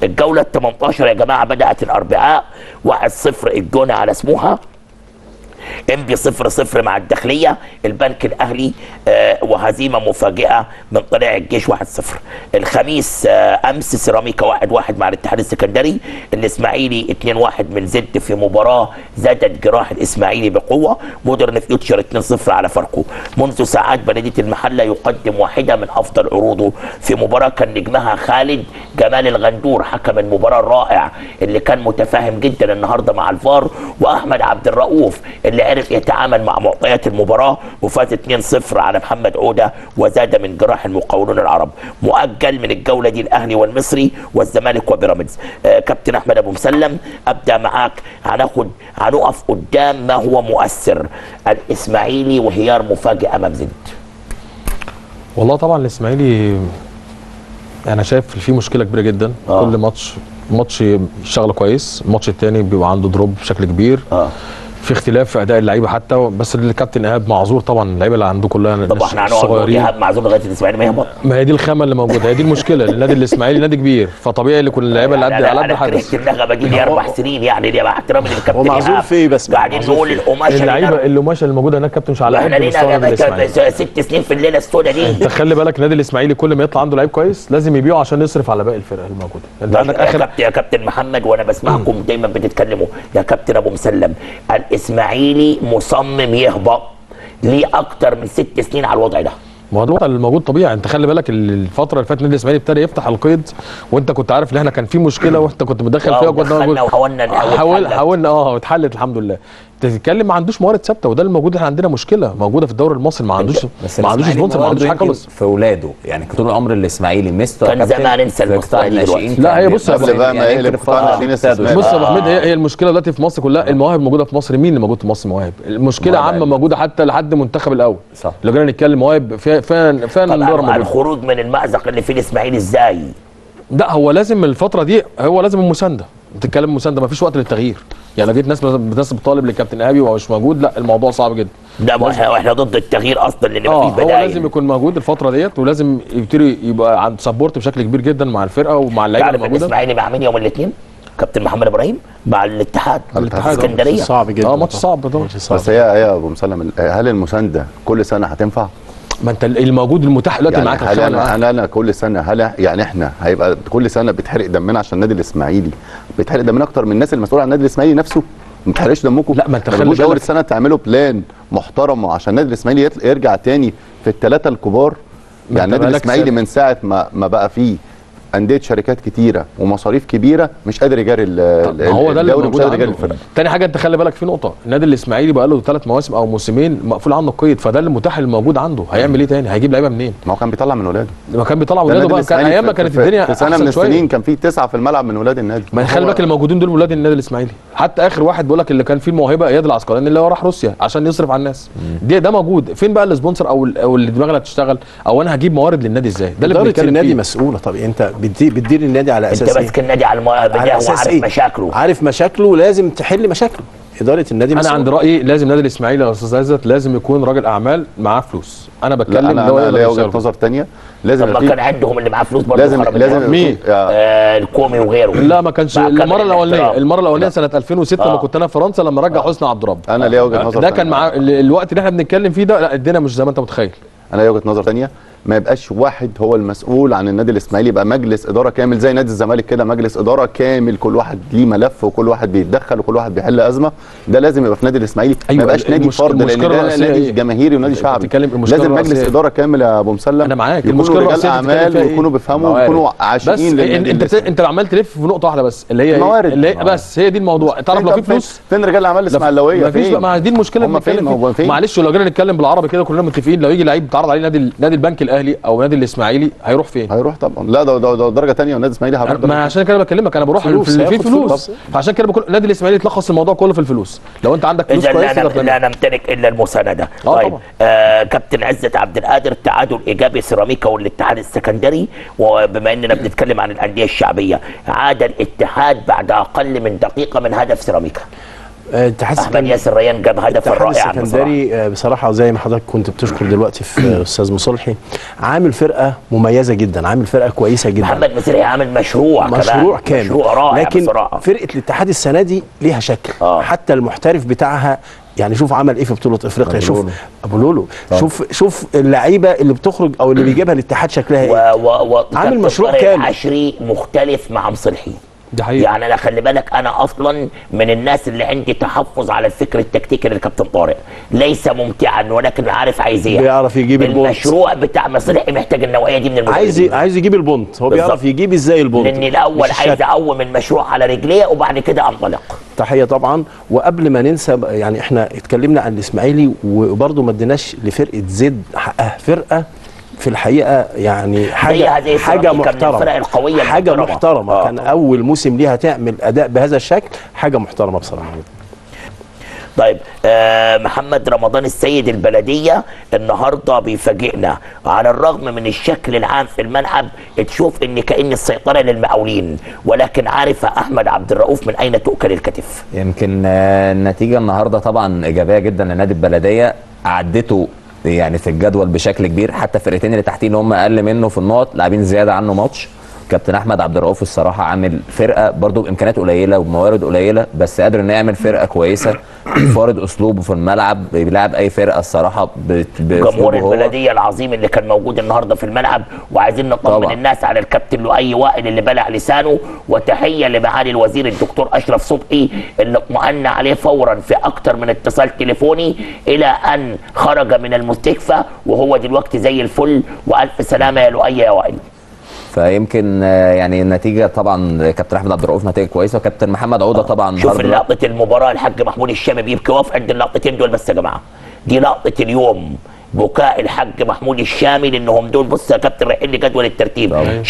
الجولة 18 يا جماعة بدات الاربعاء 1-0 الجونه على سموحه، انبي 0-0 مع الداخلية، البنك الاهلي وهزيمة مفاجئة من طلائع الجيش 1-0. الخميس امس سيراميكا 1-1 مع الاتحاد السكندري، الاسماعيلي 2-1 من زد في مباراة زادت جراح الاسماعيلي بقوة، مودرن فيوتشر 2-0 على فاركو. منذ ساعات بلديه المحلة يقدم واحدة من افضل عروضه في مباراة كان نجمها خالد جمال الغندور حكم المباراة الرائع اللي كان متفاهم جدا النهارده مع الفار، واحمد عبد الرؤوف اللي عرف يتعامل مع معطيات المباراة وفاز 2-0 على محمد عوده وزاد من جراح المقاولون العرب. مؤجل من الجولة دي الاهلي والمصري والزمالك وبيراميدز. كابتن احمد ابو مسلم، ابدا معاك. هنقف قدام ما هو مؤثر، الاسماعيلي وانهيار مفاجئ امام زد. والله طبعا الاسماعيلي انا شايف فيه مشكلة كبيرة جدا. كل ماتش يشتغل كويس، الماتش الثاني بيبقى عنده drop بشكل كبير. في اختلاف في اداء اللعيبة حتى، بس الكابتن ايهاب معذور طبعا، اللعيبة اللي عنده كلها طب احنا هنقعد نقول ايهاب معذور لغاية الاسماعيلي ما يهبط؟ ما هي دي الخامة اللي موجودة، هي دي المشكلة. النادي الاسماعيلي نادي كبير، فطبيعي اللي كل اللعيبة اللي قد على قد الحدث. انا كرهت النغمة دي لي 4 سنين يعني، ليه مع احترامي للكابتن هو معذور في ايه؟ بس قاعدين نقول القماشه اللعيبة القماشه اللي موجودة هناك كابتن مش على قد مستوى النادي الاسماعيلي. 6 سنين في الليلة السوداء دي. انت خلي بالك النادي الاسماعيلي كل ما يطلع عنده لعيب كويس لازم يبيعه عشان يصرف على باقي الفرق الموجودة. انت عندك اخر يا كابتن محمد، وانا بسمعكم دايما بتتكلموا يا كابتن ابو مسلم، الاسماعيلي مصمم يهبط ليه اكتر من 6 سنين على الوضع ده. ما هو الوضع الموجود طبيعي. انت خلي بالك الفترة اللي فاتت النادي الاسماعيلي ابتدى يفتح القيد، وانت كنت عارف ان احنا كان في مشكلة وانت كنت متدخل فيها وحاولنا حاولنا اتحلت الحمد لله. تتكلم ما عندوش موارد ثابتة، وده الموجود. احنا عندنا مشكلة موجودة في الدوري المصري، ما عندوش sponsor، ما عندوش حاجة خالص في اولاده. يعني طول عمر الاسماعيلي ميزته كان زمان ننسى المستوى دلوقتي. لا هي بص يا ابو حميد، هي المشكلة دلوقتي في مصر كلها المواهب موجودة في مصر. مين اللي موجود في مصر مواهب؟ المشكلة عامة موجودة حتى لحد منتخب الاول. صح. لو جينا نتكلم مواهب فعلا الخروج من المأزق اللي فيه الاسماعيلي ازاي؟ لا هو لازم الفترة دي، هو لازم المساندة. بتتكلم مساندة، ما فيش وقت للتغيير. يعني لو جيت ناس بتطالب للكابتن ايهاب وهو مش موجود، لا الموضوع صعب جدا. لا احنا ضد التغيير اصلا لان مفيش بدائل. هو لازم يكون موجود الفترة ديت، ولازم يبتدي يبقى عند support بشكل كبير جدا مع الفرقة ومع اللعيبة اللي موجودة. الاسماعيلي مع مين يوم الاثنين؟ كابتن محمد ابراهيم مع الاتحاد الاسكندرية. صعب جدا. ماتش صعب طبعا. بس هي يا ابو مسلم، هل المساندة كل سنة هتنفع؟ ما انت الموجود المتاح دلوقتي يعني معاك. هل انا كل سنة، هل يعني احنا هيبقى كل سنة بتحرق دمنا عشان النادي الاسماعيلي؟ بيتحرق دمنا اكتر من الناس المسؤولة عن النادي الاسماعيلي نفسه؟ ما بتحرقش دمكم؟ لا ما انت خلي بالك اول سنة تعملوا plan محترم عشان النادي الاسماعيلي يرجع تاني في الثلاثة الكبار. يعني النادي الاسماعيلي من ساعة ما بقى فيه اندية شركات كتيرة ومصاريف كبيرة مش قادر يجاري هو ده اللي مش قادر يجاري الفرق. تاني حاجة انت خلي بالك في نقطة، النادي الاسماعيلي بقى له 3 مواسم او موسمين مقفول عنه القيد، فده المتاح الموجود عنده. هيعمل ايه تاني؟ هيجيب لعيبة منين؟ ما هو كان بيطلع من ولاده. ما كان بيطلع ولاده بقى. كان ايام ما كانت الدنيا في سنة من السنين كان في 9 في الملعب من ولاد النادي. ما خلي بالك الموجودين دول ولاد النادي الاسماعيلي. حتى اخر واحد بيقول لك اللي كان فيه الموهبة اياد العسقلاني اللي هو راح روسيا عشان يصرف على الناس. ده موجود فين بقى ال sponsor او اللي دماغنا تشتغل، او انا هجيب موارد للنادي ازاي؟ ده اللي بنتكلم فيه. النادي مسؤولة. طب انت بتدير النادي على اساس انت ماسك النادي على وعارف إيه؟ مشاكله، عارف مشاكله، لازم تحل مشاكله. ادارة النادي مسؤولة. انا عند رايي لازم النادي الاسماعيلي يا استاذ عزت لازم يكون راجل اعمال معاه فلوس. انا بتكلم ان هو ليا وجهه نظر ثانية. لازم طب ما كان عندهم اللي معاه فلوس برضه. لازم مين؟ الكومي وغيره. لا ما كانش. المرة الاولانية سنة 2006 لما كنت انا في فرنسا لما رجع حسني عبد رب. انا ليا وجهه نظر ده كان مع الوقت اللي احنا بنتكلم فيه ده. لا الدنيا مش زي ما انت متخيل. انا ليا وجهه نظر ثانية، ما يبقاش واحد هو المسؤول عن النادي الاسماعيلي، يبقى مجلس ادارة كامل زي نادي الزمالك كده، مجلس ادارة كامل، كل واحد ليه ملف وكل واحد بيتدخل وكل واحد بيحل ازمة. ده لازم يبقى في نادي الاسماعيلي. أيوة ما يبقاش نادي فرد، لان ده نادي جماهيري ونادي شعبي. لازم مجلس ادارة كامل يا ابو مسلم. انا معاك. المشكلة رجال اعمال ويكونوا بيفهموا ويكونوا عاشقين بس انت عمال تلف في نقطة واحدة بس اللي هي الموارد. اللي هي بس هي دي الموضوع. تعرف لو في فلوس فين رجال الاعمال الاسماعيلاويه؟ مفيش. ما دي المشكلة اللي بنتكلم فيها. معلش لو جينا نتكلم بالعربي كده كلنا متفقين، لو يجي لعيب اتعرض عليه نادي البنك الاهلي او نادي الاسماعيلي هيروح فين؟ هيروح طبعا. لا ده درجه ثانية والنادي الاسماعيلي هيروح. ما عشان كده بكلمك انا بروح في فلوس. فعشان كده بقول النادي الاسماعيلي تلخص الموضوع كله في الفلوس. لو انت عندك فلوس كويس لا نمتلك الا المساندة. طيب كابتن عزت عبد القادر، تعادل ايجابي سيراميكا والاتحاد السكندري. وبما اننا بنتكلم عن الاندية الشعبية، عاد الاتحاد بعد اقل من دقيقة من هدف سيراميكا. الاتحاد احمد ياسر ريان جاب هدف رائع. السكندري بصراحة زي ما حضرتك كنت بتشكر دلوقتي في استاذ مصلحي، عامل فرقه مميزة جدا، عامل فرقه كويسة جدا. محمد مسيري عامل مشروع كمان، مشروع رائع لكن بصراحة. فرقه الاتحاد السنة دي ليها شكل، حتى المحترف بتاعها يعني شوف عمل ايه في بطوله افريقيا، شوف ابو لولو، شوف اللعيبة اللي بتخرج او اللي بيجيبها الاتحاد شكلها ايه. عامل مشروع كامل. عشري مختلف مع مصلحي، دي حقيقة. يعني انا خلي بالك انا اصلا من الناس اللي عندي تحفظ على الفكر التكتيكي للكابتن طارق، ليس ممتعا ولكن عارف عايز ايه، بيعرف يجيب ال point. المشروع بتاع مصلحي محتاج النوعية دي من المدربين، عايز يجيب ال point، هو بيعرف يجيب ازاي ال point، لان الاول عايز اقوم المشروع على رجليه وبعد كده انطلق. تحية طبعا. وقبل ما ننسى يعني احنا اتكلمنا عن الاسماعيلي وبرده ما اديناش لفرقة زد حقها، فرقه في الحقيقة يعني حاجة محترمه، حاجة محترمه. كان اول موسم ليها تعمل اداء بهذا الشكل، حاجة محترمه بصراحة. طيب محمد رمضان السيد البلدية النهارده بيفاجئنا، على الرغم من الشكل العام في الملعب تشوف ان كأن السيطرة للمقاولين، ولكن عارف احمد عبد الرؤوف من اين تؤكل الكتف. يمكن النتيجة النهارده طبعا ايجابية جدا لنادي البلدية، عدته يعني في الجدول بشكل كبير، حتى الفرقتين اللي تحتيه اللي هم اقل منه في النقط لاعبين زيادة عنه ماتش. كابتن احمد عبد الرؤوف الصراحة عامل فرقه برضو بامكانيات قليله وبموارد قليله، بس قادر انه يعمل فرقه كويسة، فارض اسلوبه في الملعب، بيلعب اي فرقه الصراحة. جمهور البلدية العظيم اللي كان موجود النهارده في الملعب، وعايزين نطمن الناس على الكابتن لؤي وائل اللي بلع لسانه، وتحية لمعالي الوزير الدكتور اشرف صبحي اللي اطمأن عليه فورا في اكتر من اتصال تليفوني الى ان خرج من المستشفى، وهو دلوقتي زي الفل، والف سلامه يا لؤي يا وائل. فيمكن يعني النتيجة طبعا كابتن احمد عبد الرؤوف نتيجة كويسة، وكابتن محمد عوده طبعا. شوف لقطة المباراة، الحاج محمود الشامي بيبكي، واقف عند اللقطتين دول بس يا جماعة، دي لقطة اليوم، بكاء الحاج محمود الشامي لانهم دول. بص يا كابتن رايحين لجدول الترتيب،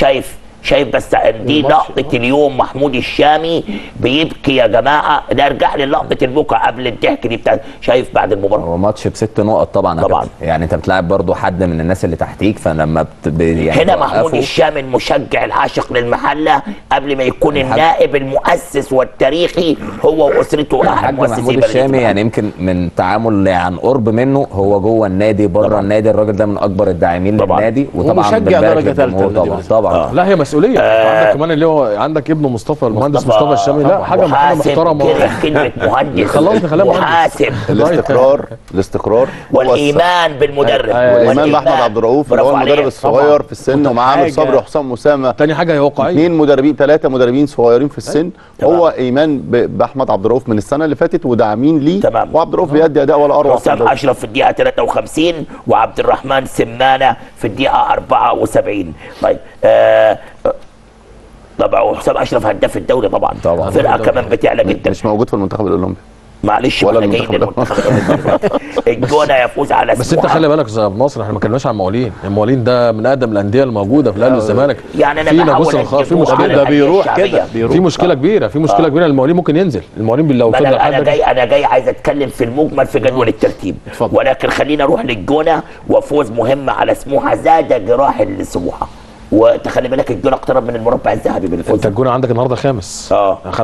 شايف بس دي لقطة اليوم، محمود الشامي بيبكي يا جماعة. لا ارجع لي لقطة البكا قبل الضحك دي بتاع، شايف بعد المباراة هو ماتش ب6 نقط طبعا يعني انت بتلعب برضو حد من الناس اللي تحتيك، فلما يعني هنا محمود الشامي المشجع العاشق للمحله قبل ما يكون النائب المؤسس والتاريخي، هو واسرته احد مؤسسي محمود الشامي. يعني يمكن من تعامل عن قرب منه، هو جوه النادي بره النادي، الراجل ده من اكبر الداعمين للنادي، وطبعا مشجع درجه ثالثة طبعا. لا هي مسؤولية. عندك كمان اللي هو عندك ابنه مصطفى المهندس مصطفى الشامي، لا حاجة محترمه، كلمة مهندس خلاص نخليها محاسب. الاستقرار والايمان بالمدرب، والايمان باحمد عبد الرؤوف اللي هو المدرب الصغير في السن، ومعاه عامر صبري وحسام اسامة. تاني حاجة هي واقعية، 2 مدربين 3 مدربين صغيرين في السن. هو ايمان باحمد عبد الرؤوف من السنة اللي فاتت وداعمين ليه، وعبد الرؤوف بيأدي اداء ولا اروع. حسام اشرف في الدقيقة 53 وعبد الرحمن سمانه في الدقيقة 74. طيب طبعا وحسام اشرف هداف الدوري طبعا، فرقه كمان بتعلى جدا، مش موجود في المنتخب الاولمبي معلش، ولا المنتخب الاولمبي. الجونه يفوز على بس انت خلي بالك يا مصر، احنا ما اتكلمناش عن المقاولين، المقاولين ده من اقدم الاندية الموجودة في الاهلي والزمالك. يعني انا بحاول في مشكلة، ده بيروح كده، في مشكلة كبيرة، في مشكلة كبيرة، المقاولين ممكن ينزل، المقاولين لو فضل. انا جاي عايز اتكلم في المجمل في جدول الترتيب، ولكن خلينا اروح للجونه وفوز مهم على سموحه، زاد جراح السموحه، وتخلي بالك الجونه اقترب من المربع الذهبي بالفوز. انت الجونه عندك النهارده خامس،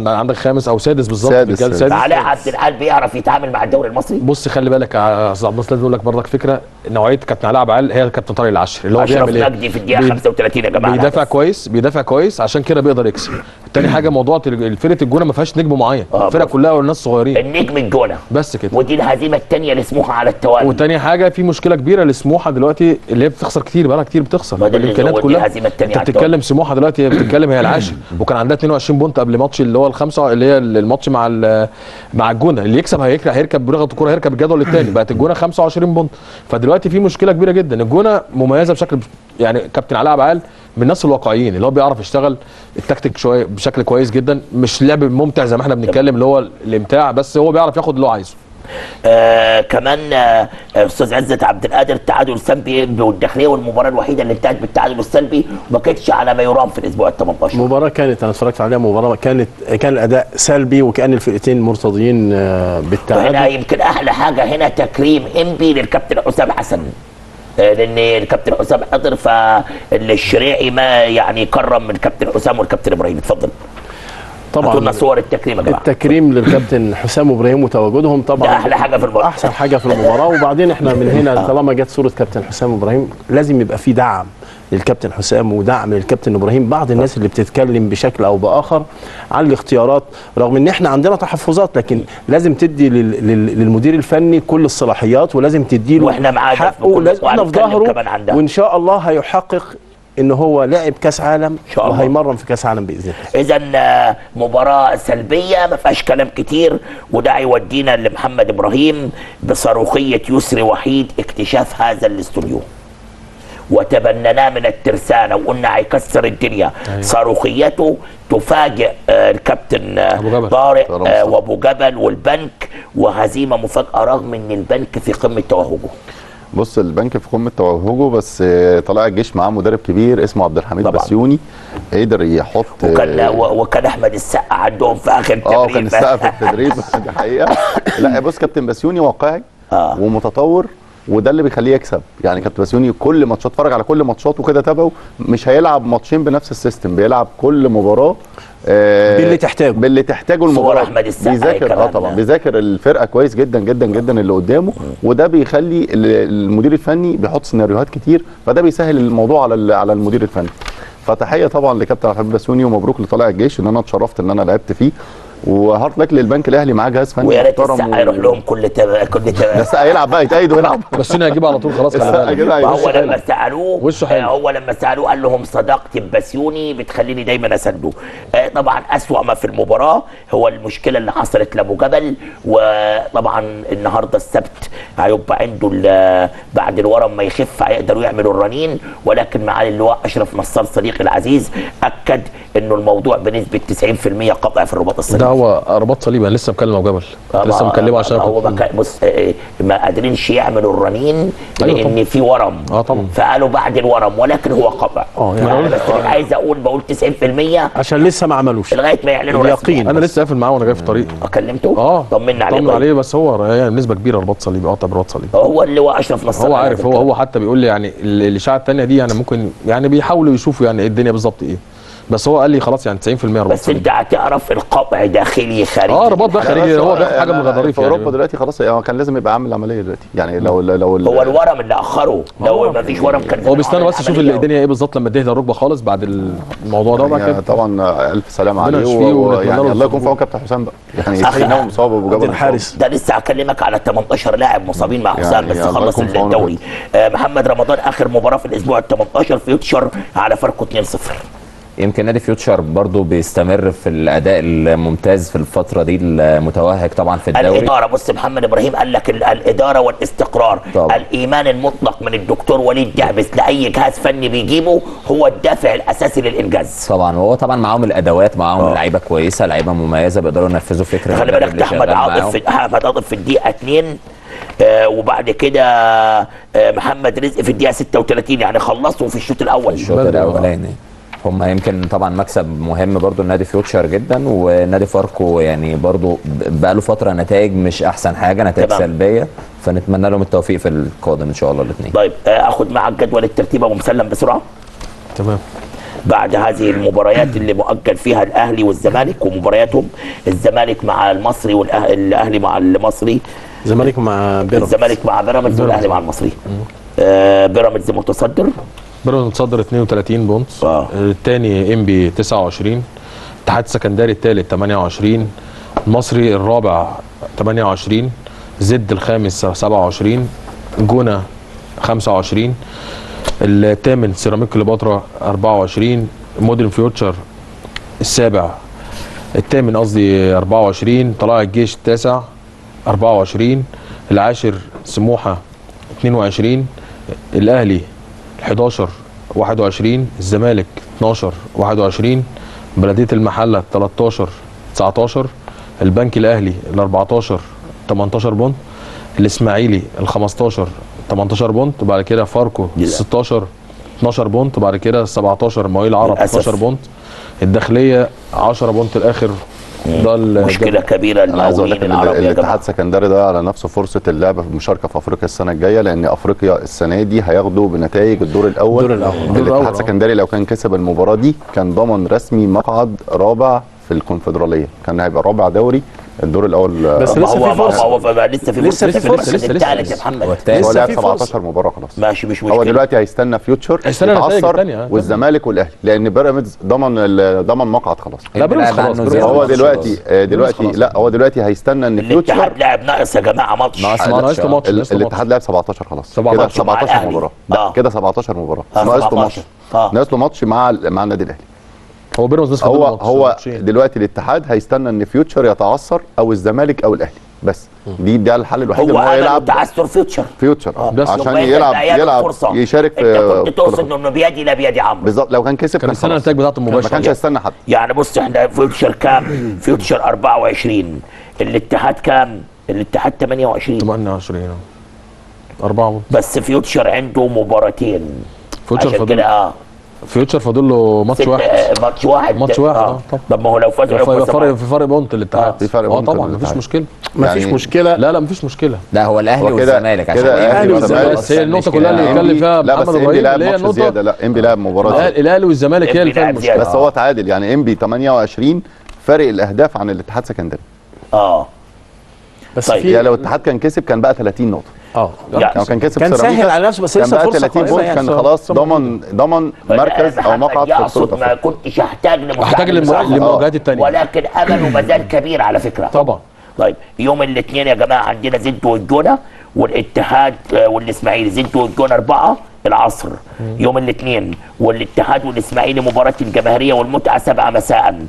عندك خامس او سادس بالظبط، سادس. علاء عبد العال بيعرف يتعامل مع الدوري المصري. بص خلي بالك يا استاذ عبد الناصر، لازم اقول لك برضك فكرة، نوعية كابتن علاء عبد العال هي كابتن طارق العشري اللي هو بيعمل ايه؟ اشرف مجدي في الدقيقة 35 يا جماعة، بيدافع كويس، بيدافع كويس، عشان كده بيقدر يكسب. تاني حاجة موضوع فرقه الجونه ما فيهاش نجم معين، الفرقة كلها والناس صغيرين، النجم الجونه بس كده، ودي الهزيمة الثانية لسموحه على التوالي. وتاني حاجة في مشكلة كبيرة لسموحه دلوقتي اللي هي بتخسر كتير، بقالها كتير بتخسر، الامكانيات كلها. انت بتتكلم سموحه دلوقتي هي بتتكلم هي العاشر، وكان عندها 22 point قبل ماتش اللي هو الخمسة، اللي هي الماتش مع الجونه، اللي يكسب هيركب بلغه الكورة، هيركب الجدول الثاني، بقت الجونه 25 point. فدلوقتي في مشكلة كبيرة جدا، الجونه مميزة بشكل يعني كابتن علاء عبد العال من الناس الواقعيين اللي هو بيعرف يشتغل التكتيك شوية بشكل كويس جدا، مش لعب ممتع زي ما احنا بنتكلم اللي هو الامتاع، بس هو بيعرف ياخد اللي هو عايزه. كمان استاذ عزت عبد القادر، تعادل سلبي والداخليه، والمباراة الوحيدة اللي انتهت بالتعادل السلبي وما كانتش على ما يرام في الاسبوع ال 18. مباراة كانت انا اتفرجت عليها، مباراة كان الاداء سلبي، وكان الفرقتين مرتضيين بالتعادل. هنا يمكن احلى حاجة هنا تكريم انبي للكابتن حسام حسن، لان الكابتن حسام حضر، فالشريعي ما يعني كرم الكابتن حسام والكابتن ابراهيم. اتفضل. طبعا هاتوا لنا صور التكريم يا جماعة. التكريم للكابتن حسام وابراهيم وتواجدهم طبعا ده احلى حاجة في المباراة، احسن حاجة في المباراة. وبعدين احنا من هنا طالما جت صوره كابتن حسام وابراهيم لازم يبقى في دعم للكابتن حسام ودعم للكابتن ابراهيم. بعض الناس اللي بتتكلم بشكل او باخر عن الاختيارات، رغم ان احنا عندنا تحفظات، لكن لازم تدي للمدير الفني كل الصلاحيات، ولازم تدي له واحنا معاه حقه، ولازم احنا في ظهره، وان شاء الله هيحقق ان هو لعب كاس عالم وهيمرن في كاس عالم باذن الله. اذا مباراة سلبية ما فيهاش كلام كتير، وده يودينا لمحمد ابراهيم بصاروخيه يسري وحيد اكتشاف هذا الاستوديو وتبنناه من الترسانه وقلنا هيكسر الدنيا. أيوة. صاروخيته تفاجئ الكابتن طارق وابو جبل والبنك، وهزيمة مفاجاة رغم ان البنك في قمة توهجه. بص البنك في قمة توهجه، بس طلائع الجيش معاه مدرب كبير اسمه عبد الحميد بسيوني، قدر يحط وكان احمد السقا عندهم في اخر التدريب. كان السقا في التدريب دي حقيقة. لا بص كابتن بسيوني واقعي ومتطور، وده اللي بيخليه يكسب. يعني كابتن بسيوني كل ماتشات اتفرج على كل ماتشاته كده تابعه، مش هيلعب ماتشين بنفس ال system، بيلعب كل مباراة باللي تحتاجه المباراة. احمد السقا بيذاكر طبعا بيذاكر الفرقة كويس جدا جدا جدا اللي قدامه، وده بيخلي المدير الفني بيحط سيناريوهات كتير، فده بيسهل الموضوع على المدير الفني. فتحيه طبعا لكابتن عبد الحميد بسيوني، ومبروك لطلائع الجيش ان انا اتشرفت ان انا لعبت فيه، و hard luck للبنك الاهلي معاه جهاز فني ويا ريت السقا يروح لهم كل كل بس هيلعب بقى يتأيد ويلعب، بس هنا هيجيبها على طول خلاص. خلي بالك هو لما سالوه هو لما سالوه قال لهم صداقتي ببسيوني بتخليني دايما اسنده. طبعا اسوأ ما في المباراة هو المشكلة اللي حصلت لابو جبل، وطبعا النهارده السبت هيبقى عنده بعد الورم ما يخف هيقدروا يعملوا الرنين، ولكن معالي اللواء اشرف نصار صديقي العزيز اكد انه الموضوع بنسبة 90% قطع في الرباط الصليبي. ده هو رباط صليبي، انا لسه مكلم ابو جبل، لسه مكلمه عشان هو بص ما قادرينش يعملوا الرنين لان في ورم. طبعا فقالوا بعد الورم، ولكن هو قطع. يعني بس عايز اقول بقول 90% عشان لسه ما عملوش لغاية ما يعلنوا اليقين. انا لسه قافل معاه وانا جاي في الطريق. كلمته؟ طمنا عليه. طمنا عليه، بس هو يعني بنسبة كبيرة رباط صليبي. طب رباط صليبي هو اللي هو اشرف نصار هو عارف، هو حتى بيقول لي يعني الاشاعة الثانية دي يعني ممكن يعني بيحاولوا يشوفوا يعني ايه الدنيا بالظبط ايه، بس هو قال لي خلاص يعني 90% رباط. بس انت هتعرف القطع داخلي خارجي. رباط ده خارجي، هو بياخد حاجة من الغضاريف في اوروبا دلوقتي خلاص، هو كان لازم يبقى عامل عملية دلوقتي يعني. لو هو الورم اللي اخره، لو ما فيش ورم كان هو بيستنى بس يشوف الدنيا ايه بالظبط لما تهدى الركبة خالص بعد الموضوع ده. يعني طبعا الف سلامه عليه، ويعني الله يكون في عون كابتن حسام بقى، يعني يتناول مصاب ابو جبل الحارس ده. لسه هكلمك على 18 لاعب مصابين مع حسام، بس خلص الدوري. محمد رمضان اخر مباراة في الاسبوع ال 18 فيوتشر على فاركو 2-0. يمكن نادي فيوتشر برضو بيستمر في الاداء الممتاز في الفترة دي المتوهج طبعا في الدوري. الادارة بص محمد ابراهيم قال لك الادارة والاستقرار طبعا. الايمان المطلق من الدكتور وليد دعبس لاي جهاز فني بيجيبه هو الدافع الاساسي للانجاز طبعا، وهو طبعا معاهم الادوات، معاهم لعيبة كويسة، لعيبة مميزة بيقدروا ينفذوا فكرة. خلي بالك احمد عاطف، احمد عاطف في الدقيقة 2، وبعد كده محمد رزق في الدقيقة 36، يعني خلصوا في الشوط الاول. الشوط الاولاني هم يمكن طبعا مكسب مهم برضو النادي فيوتشر جدا، ونادي فاركو يعني برضو بقاله فترة نتائج مش احسن حاجة، نتائج سلبية، فنتمنى لهم التوفيق في القادم ان شاء الله الاثنين. طيب اخد معك جدول الترتيب ابو مسلم بسرعة. تمام. بعد هذه المباريات اللي مؤجل فيها الاهلي والزمالك ومبارياتهم، الزمالك مع المصري والاهلي مع المصري، الزمالك مع بيراميدز، الزمالك مع بيراميدز والاهلي مع المصري. بيراميدز متصدر، بيراميدز متصدر 32 point، الثاني انبي 29، اتحاد السكندري الثالث 28، المصري الرابع 28، زد الخامس 27، جونة 25، الثامن سيراميك كليوباترا 24، مودرن فيوتشر السابع، الثامن قصدي 24، طلائع الجيش التاسع 24، العاشر سموحه 22، الاهلي 11 21، الزمالك 12 21، بلديه المحلة 13 19، البنك الاهلي ال 14 18 point، الاسماعيلي ال 15 18 point، وبعد كده فاركو 16 12 point، وبعد كده 17 مواويل العرب 12 point، الداخلية 10 point الاخر. ده مشكلة كبيرة. انا عايز اقول لك ان الاتحاد السكندري ده على نفسه فرصة اللعب في المشاركة في افريقيا السنة الجاية، لان افريقيا السنة دي هياخدوا بنتائج الدور الاول. الاتحاد السكندري لو كان كسب المباراة دي كان ضمن رسمي مقعد رابع في الكونفدراليه، كان هيبقى رابع دوري الدور الاول. بس لسه في فرصة، لسه في فرصة، لسه الثالث يا محمد، هو لعب 17 مباراة خلاص، ماشي مش مشكلة. هو دلوقتي هيستنى فيوتشر يتعثر والزمالك والاهلي، لان بيراميدز ضمن مقعد خلاص. لا بيراميدز خلاص، هو دلوقتي لا هو دلوقتي هيستنى ان فيوتشر. الاتحاد لعب ناقص يا جماعة ماتش، ناقص ماتش، الاتحاد لعب 17 خلاص كده، 17 مباراة كده، 17 مباراة ناقص له ماتش، ناقص له ماتش مع النادي الاهلي. هو بيراميدز هو دلوقتي الاتحاد هيستنى ان فيوتشر يتعثر او الزمالك او الاهلي بس، دي الحل الوحيد ان هو يلعب تعثر فيوتشر بس عشان يلعب يشارك في. انت كنت تقصد انه بيدي لا بيدي عمرو بالظبط، لو كان كسب كان السنة النتائج بتاعته مباشرة، ما كانش هيستنى حد. يعني بص احنا فيوتشر كام؟ فيوتشر 24، الاتحاد كام؟ الاتحاد 28 4 بس فيوتشر عنده مباراتين، فيوتشر فاضل فيوتشر فاضل له ماتش واحد، ماتش واحد. طب ما هو لو فاز في فرق point للاتحاد، في فرق point طبعا مفيش مشكلة، مفيش مشكلة، لا مفيش مشكلة. لا هو الاهلي والزمالك عشان الاهلي والزمالك، بس هي النقطة كلها اللي بيتكلم فيها محمد ابراهيم، اللي هي النقطة لا انبي لعب مباراة، الاهلي والزمالك هي اللي فيها المشكلة، بس هو تعادل يعني انبي 28 فرق الاهداف عن الاتحاد سكندري. بس طيب يعني لو الاتحاد كان كسب كان بقى 30 نقطة. يعني كان كسب كان سهل على نفسه، بس لسه فرصة 30 point، كان خلاص ضمن مركز او مقعد في بطوله. ما كنتش احتاج للمواجهات الثانية، ولكن امله ما زال كبير على فكرة طبعا. طيب يوم الاثنين يا جماعة عندنا زد والجونه والاتحاد والاسماعيلي، زد والجونه 4 العصر يوم الاثنين، والاتحاد والاسماعيلي مباراة الجماهيرية والمتعة 7 مساء،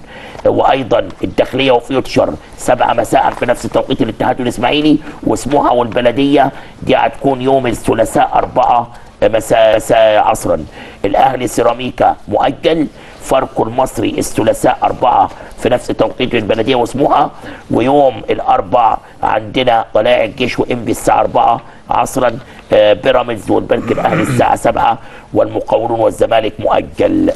وايضا الداخلية وفيوتشر 7 مساء في نفس توقيت الاتحاد والاسماعيلي، وسموحه والبلديه دي هتكون يوم الثلاثاء 4 مساء عصرا. الاهلي سيراميكا مؤجل، فاركو المصري الثلاثاء 4 في نفس توقيت البلدية وسموحه، ويوم الاربع عندنا طلائع الجيش وانبي الساعة 4عصرا، بيراميدز والبنك الاهلي الساعة 7، والمقاولون والزمالك مؤجل.